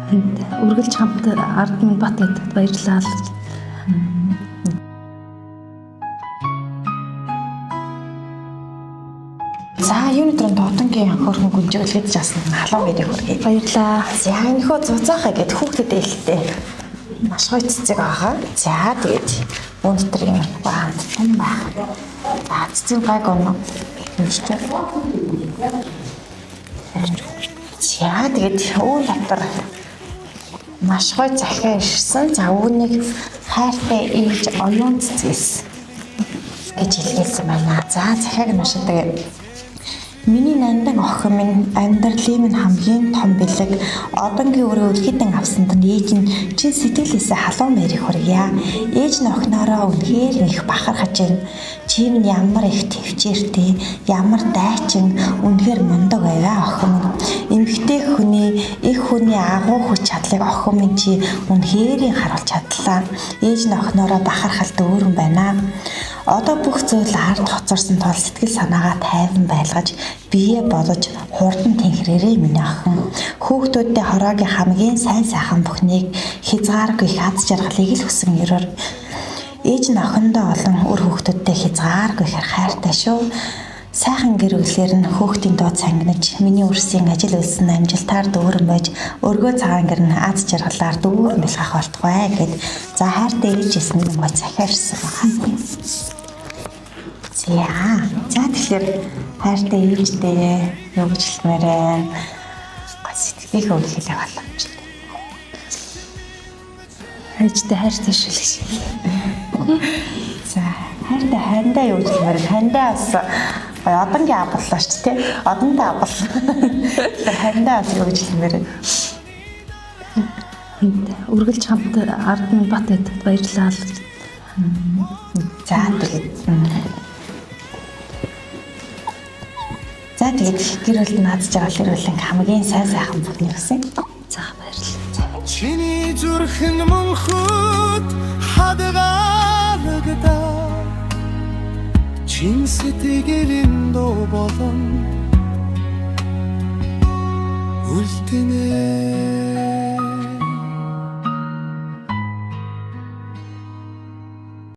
Үргэлж хамт ард минь бат байдагт баярлалаа. За, юуны түрүүнд одонгийн хөрхөн гүнжиглэгдэж асан халуун мэрийг хүргэе. Баярлалаа. За, энэхүү зузаахаа гэд хүүхдэд ээлтэй. Маш гоё цэцэг байгаа. За, тэгээд үүн дотор юм амттан байх. За, цэцэг гайг оноо. Хэмжиж. За, тэгээд үүн дотор маш гоё захиа ирсэн. За, үүнийг хайртай ээж оюун цэцгээс гэж хэлгээсэн байна. За, захиаг нь уншдаг. Миний нандин охин минь амьдралын минь хамгийн том бэлэг одонгийн өрөө үлгэдэн авсанд нь ээж нь чин сэтгэлээсээ халуун мэрийг хүргье. Ээж нь охиноороо үнэхээр их бахархаж байна. Чи минь ямар их төвчээртэй, ямар дайчин, үнэхээр мундаг байваа охин минь. Эмэгтэй хүний их хүний агуу хүч чадлыг охин минь чи үнэхээр харуулж чадлаа. Ээж нь охиноороо бахархалд өөрөн байна. Одоо бүх зүйл ард хоцорсон тул сэтгэл санаагаа тайван байлгаж, бие бодож хурдан тэнхрээрэй миний охин. Хүүхдүүддээ хороогийн хамгийн сайн сайхан бүхнийг хязгааргүй их аз жаргалыг л хүсэн ерөөр. Ээж нь охиндоо олон үр хүүхдүүдтэй хязгааргүй их хайртай шүү. Сайхан гэр бүлээр нь хүүхдийн дуу цангинаж, миний үрсийн ажил үйлсэн амжилтаар дүүрэн байж, өргөө цагаан гэр нь аз жаргалаар дүүрэн бэлгах болтугай гэд. За, хайртай ээжээс нь гоо захиарсан байна. За. За, тэгэхээр хайртай ээжтэй юу гэж хэлмээр байна? Гоо сэтгэлийнхээ үлгэлээ боломжтой. Ээжтэй хайртай шүү л гэж. За, хайртай хандаа юу гэж хэлмээр байна? Хандаа бас гоё одонгийн авлаа шүү дээ. Одонтой авал. Тэгэхээр хандаа бас юу гэж хэлмээр байна? Үргэлж хамт ард минь бат байдагт баярлалаа. За, тэгээд За, тэгээд гэр бүл наад жаргал эрүүлэн хамгийн сайн сайхан бүхний хүсэн. За, баярлалаа. Чиний зүрхэн мөнхөд хадгалагдаа. Чин сэтгэлийн дуу болон үлдэнэ.